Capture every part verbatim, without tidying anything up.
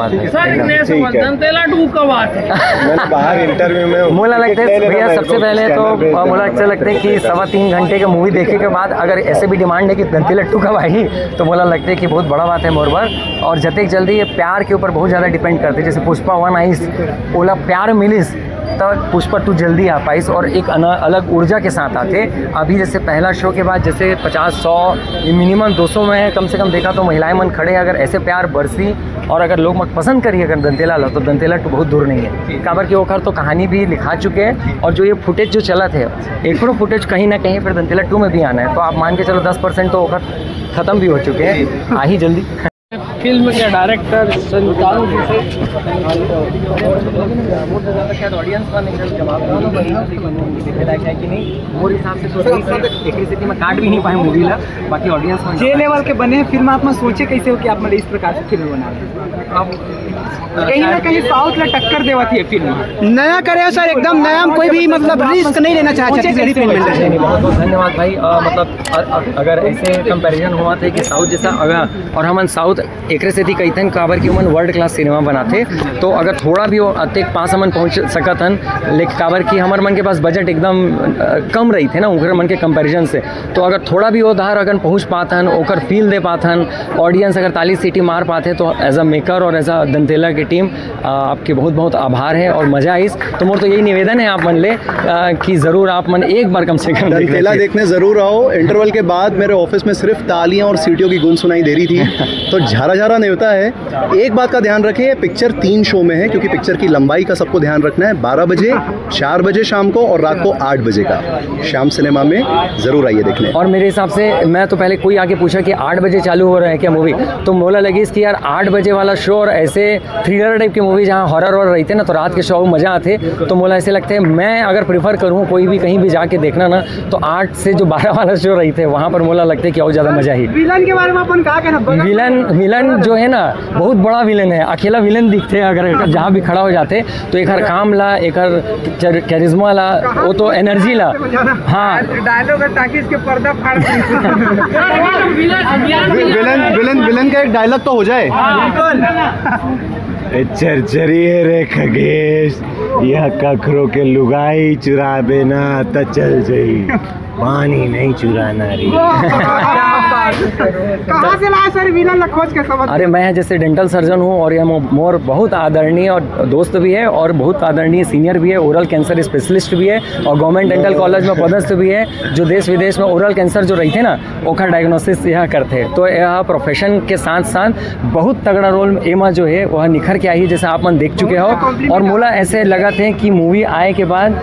Sir, Vighnesh ठीक है। Dantela to कब आथे? मैंने बाहर इंटरव्यू में मोला लगता है भैया, सबसे पहले तो, अ, मोला अच्छा लगता है कि सवा तीन घंटे का मूवी देखे के बाद अगर ऐसे भी डिमांड है कि दंतेला टू कब आही, तो मोला लगता है कि बहुत बड़ा बात है मोर बर। और जतेक जल्दी ये प्यार के ऊपर बहुत ज़्यादा डिपेंड करते, जैसे पुष्पा वन आइस, ओला प्यार मिलिस, तो पुष्पा टू जल्दी आ पाइस और एक अना-, अलग ऊर्जा के साथ आथे। अभी जैसे पहला शो के बाद जैसे पचास, सौ, ये मिनिमम दो सौ में है, कम से कम देखा तो महिलाएं मन खड़े हैं। अगर ऐसे प्यार बरसी और अगर लोग मन पसंद करिए अगर दंतेला ला, तो दंतेला टू बहुत दूर नहीं है। काबर कि ओखर तो कहानी भी लिखा चुके हैं और जो ये फुटेज जो चलत है, एकरो फुटेज कहीं ना कहीं फिर दंतेला टू में भी आना है। तो आप मान के चलो दस परसेंट तो ओखर खत्म भी हो चुके हैं, आ ही जल्दी। फिल्म के डायरेक्टर संतान जी से शायद ऑडियंस मन एकदम जवाब देखे लायक है कि नहीं, मोर हिसाब से तो नहीं, सर, एकरे सेती मैं काट भी नहीं पाए मूवी ला, बाकी ऑडियंस मन जे लेवल के बने फिल्म आप मन सोचे कैसे हो कि आप मन इस प्रकार से फिल्म बना रहे हैं? अब कहीं ना कहीं साउथ ला टक्कर देवत है फिल्म। नया करे हो सर, एकदम नया, हम कोई भी मतलब रिस्क नहीं लेना चाहे छत्तीसगढ़ी फिल्म इंडस्ट्री में। बहुत बहुत धन्यवाद भाई। अ, मतलब अ-, अ-, अगर ऐसे कंपैरिजन हुआ थे कि साउथ जैसा अगर, और हमन साउथ एकरे सेती कहिथन काबर कि ओमन वर्ल्ड क्लास सिनेमा बनाथे, तो अगर थोड़ा भी वो अतेक पास हमन पहुँच सकत हन, लेकिन काबर कि हमर मन के पास बजट एकदम अ, कम रहिथे ना ओकर मन के कंपैरिजन से, तो अगर थोड़ा भी वो धार अगर पहुँच पाथन, ओकर फील दे पाथन, ऑडियंस अगर ताली सीटी मार पाथे, तो एज अ मेकर और एज अ दंतेला की टीम, अ, आपके बहुत बहुत आभार है और मजा आइस। तो मोर तो यही निवेदन है आप मन ले, अ, कि जरूर आप मन एक बार कम से कम दंतेला देखना चाहिए। देखने जरूर आओ। इंटरवल के बाद मेरे ऑफिस में सिर्फ तालियां और सीटियों की गूंज सुनाई दे रही थी, तो झारा झारा नेवता है। एक बात का ध्यान रखें, पिक्चर तीन शो में है, क्योंकि पिक्चर की लंबाई का सबको ध्यान रखना है। बारह बजे, चार बजे शाम को और रात को आठ बजे का श्याम सिनेमा में जरूर आइए देखने। और मेरे हिसाब से, मैं तो पहले कोई आके पूछा कि आठ बजे चालू हो रहा है क्या मूवी, तो मोला लगिस कि यार, आठ बजे वाला शो और ऐसे थ्रिलर टाइप की मूवी जहाँ हॉरर और रहिथे ना, तो रात के शो मजा आथे। तो मोला ऐसे लगथे, मैं अगर प्रेफर करूँ कोई भी कहीं भी जाके देखना ना, तो आठ से जो बारह वाला शो रहिथे, वहाँ पर मोला लगथे कि और ज़्यादा मजा ही। विलन के बारे में अपन का कहना? विलन, विलन जो है ना, बहुत बड़ा विलन है, अकेला विलन दिखथे। अगर, अगर जहाँ भी खड़ा हो जाथे, तो एकर काम ला, एकर चर-, कैरिज्मा ला, वो तो एनर्जी ला। हाँ। डायलॉग है ताकि इसके पर्दा फाड़ दे। विलन, विलन, विलन का एक डायलॉग तो हो जाए। ए, चरचरी है रे खगेश, यह कखरो के लुगाई चुराबे ना, त चल जाई। पानी नहीं चुराना रे। कहाँ से लाए सर विलन ला खोज के समझ? अरे, मैं जैसे डेंटल सर्जन हूँ और ये मो-, मोर बहुत आदरणीय और दोस्त भी है और बहुत आदरणीय सीनियर भी है, ओरल कैंसर स्पेशलिस्ट भी है और गवर्नमेंट डेंटल कॉलेज में पदस्थ भी है, जो देश विदेश में ओरल कैंसर जो रहिथे ना, ओखर डायग्नोसिस यहाँ करथे। तो यह प्रोफेशन के साथ साथ बहुत तगड़ा रोल एमा जो है वह निखर के आही, जैसे आप मन देख चुके हो। और मोला ऐसे लगथे कि मूवी आए के बाद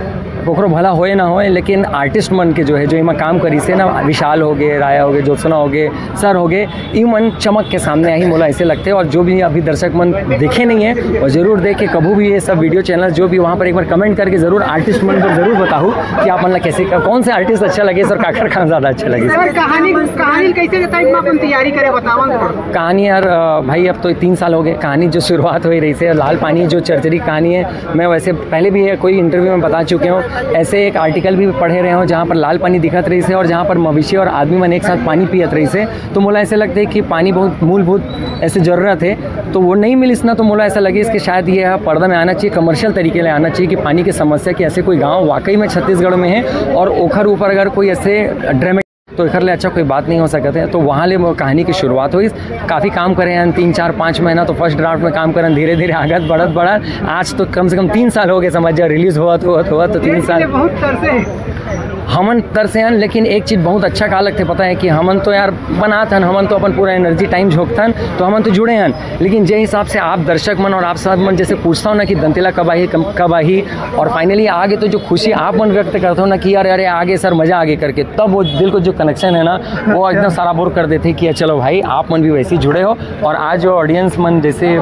ओकरो भला होए ना होए, लेकिन आर्टिस्ट मन के जो है, जो एमा काम करिस हे ना, विशाल हो गए, राया हो गए, ज्योत्सना हो गए, सर हो गए, ई मन चमक के सामने आही, मोला ऐसे लगथे। और जो भी अभी दर्शक मन देखे नहीं है, वो जरूर देख के कभू भी ये सब वीडियो चैनल जो भी, वहाँ पर एक बार कमेंट करके जरूर आर्टिस्ट मन को जरूर बताओ कि आप मन ला कैसे, कौन से आर्टिस्ट अच्छा लगे सर, काखर खान ज्यादा अच्छा लगे सर। सर, कहानी, कहानी कैसे टाइप में अपन तैयारी करे, बताओ ना। कहानी यार, अ, भाई, अब तो तीन साल हो गए, कहानी जो शुरुआत हुई रहिस हे, लाल पानी जो चरचरी कहानी है, मैं वैसे पहले भी ये कोई इंटरव्यू में बता चुके हूँ, ऐसे एक आर्टिकल भी पढ़े रहे हूँ जहाँ पर लाल पानी दिखत रहिस हे और जहाँ पर मवेशी और आदमी मन एक साथ पानी पियत रहिस हे। तो मोला ऐसे लगथे कि पानी बहुत मूलभूत ऐसे जरूरत है, तो वो नहीं मिलिस ना, तो मोला ऐसा लगिस कि शायद ये ह पर्दा में आना चाहिए, कमर्शियल तरीके ले आना चाहिए कि पानी की समस्या, कि ऐसे कोई गांव वाकई में छत्तीसगढ़ में है और ओखर ऊपर अगर कोई ऐसे ड्रामेटिक, तो एखर ले अच्छा कोई बात नहीं हो सकत है। तो वहाँ ले वो कहानी की शुरुआत हुई। काफ़ी काम करे हैं, तीन, चार, पाँच महीना तो फर्स्ट ड्राफ्ट में काम करन, धीरे धीरे आगत बढ़त बढ़त आज तो कम से कम तीन साल हो गए, समझ जा, रिलीज होवत होवत होवत तो तीन साल। बहुत तरसे हैं। हमन तरसे हैं, लेकिन एक चीज़ बहुत अच्छा का लगथे पता है कि हमन तो यार बनात हन, हमन तो अपन पूरा एनर्जी टाइम झोंकथन, तो हमन तो जुड़े हन। लेकिन जे हिसाब से आप दर्शक मन और आप सब मन जैसे पूछता हो ना कि दंतेला कब आही, कम-, कब आही, और फाइनली आगे तो जो खुशी आप मन व्यक्त करते हो ना कि यार, अरे आगे सर, मज़ा आगे करके, तब वो दिल को जो कनेक्शन है ना, वो एकदम सराबोर कर देते कि चलो भाई, आप मन भी वैसे ही जुड़े हो। और आज जो ऑडियंस मन जैसे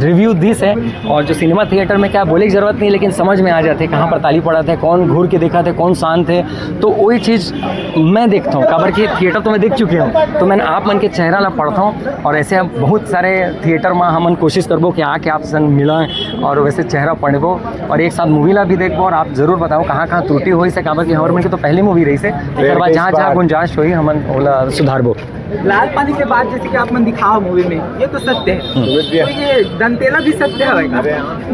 रिव्यू दिस है, और जो सिनेमा थिएटर में क्या बोले की जरूरत नहीं, लेकिन समझ में आ जाते कहाँ पर ताली पड़त है, कौन घूर के देखत है, कौन थे, तो वही चीज मैं देखता हूँ, काबर कि थिएटर तो मैं देख चुके हूँ, तो मैं आप मन के चेहरा ला पढ़ता हूँ। और ऐसे अब बहुत सारे थिएटर में हमन कोशिश करबो कि आके आप संग मिलें और वैसे चेहरा पढ़बो और एक साथ मूवी ला भी देखबो। और आप जरूर बताओ कहाँ कहाँ त्रुटि होइस हे, काबर कि हमर मन के तो पहली मूवी रहिस हे, एकर बाद जहाँ जहाँ गुंजाइश होही हमन ओला सुधारबो। लाल पानी के बाद जैसे कि आप मन दिखाओ मूवी में, ये तो सत्य है, तो ये दंतेला भी सत्य है का?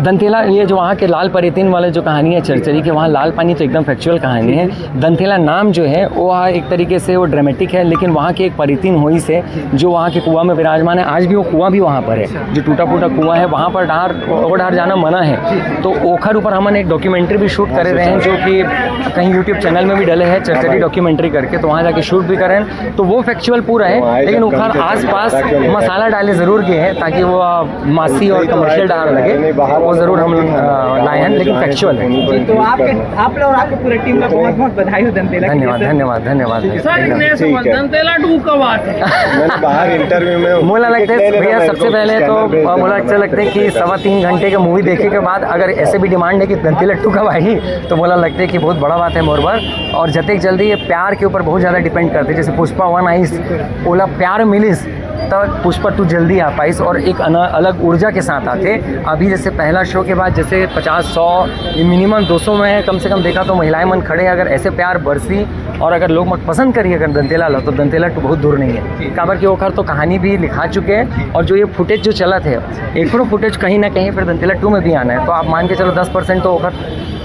दंतेला, ये जो वहाँ के लाल परितिन वाले जो कहानी है चरचरी के, वहाँ लाल पानी तो एकदम फैक्चुअल कहानी है। दंतेला नाम जो है वो, हाँ, एक तरीके से वो ड्रामेटिक है, लेकिन वहाँ के एक परितिन होइस हे जो वहाँ के कुआं में विराजमान है। आज भी वो कुआं भी वहाँ पर है, जो टूटा फूटा कुआं है, वहाँ पर डहार, वो डहार जाना मना है। तो ओखर ऊपर हमन एक डॉक्यूमेंट्री भी शूट करे रहे हैं, जो कि कहीं यूट्यूब चैनल में भी डले हैं, चरचरी डॉक्यूमेंट्री करके, तो वहाँ जाके शूट भी करें। तो वो फैक्चुअल पूरा है, लेकिन ओखर आसपास मसाला डाले जरूर गए हैं, ताकि वो, आ, मासी और कमर्शियल डहार लगे, वो जरूर हम, आ, लाए हैं, लेकिन फैक्चुअल है। तो आपके, आप लोग और आपके पूरे टीम का बहुत बहुत बधाई हो दंतेला के लिए, धन्यवाद, सर। धन्यवाद, धन्यवाद। सर, एकदम। इतने से ठीक है। दंतेला टू कब आते हैं? मैंने बाहर इंटरव्यू में मोला लगता है भैया, सबसे पहले तो, आ, मोला अच्छा लगता है कि सवा तीन घंटे का मूवी देखे के बाद अगर ऐसे भी डिमांड है कि दंतेला टू कब आएगी, तो मोला लगता है कि बहुत बड़ा बात है मोर बर। और जतेक जल्दी ये प्यार के ऊपर बहुत ज़्यादा डिपेंड करते हैं, जैसे पुष्पा वन आइस, ओला प्यार मिलिस, तो पुष्पा टू जल्दी आ पाइस और एक अना-, अलग ऊर्जा के साथ आते। अभी जैसे पहला शो के बाद जैसे पचास, सौ, ये मिनिमम दो सौ में है, कम से कम देखा तो महिलाएं मन खड़े हैं। अगर ऐसे प्यार बरसी और अगर लोग मन पसंद करिए अगर दंतेला ला, तो दंतेला टू बहुत दूर नहीं है। काबर कि ओखर तो कहानी भी लिखा चुके हैं और जो ये फुटेज जो चलत है, एकरो फुटेज कहीं ना कहीं फिर दंतेला टू में भी आना है, तो आप मान के चलो दस परसेंट तो ओखर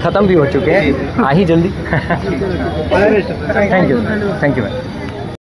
खत्म भी हो चुके हैं, आ ही जल्दी। Thank you, thank you ma'am.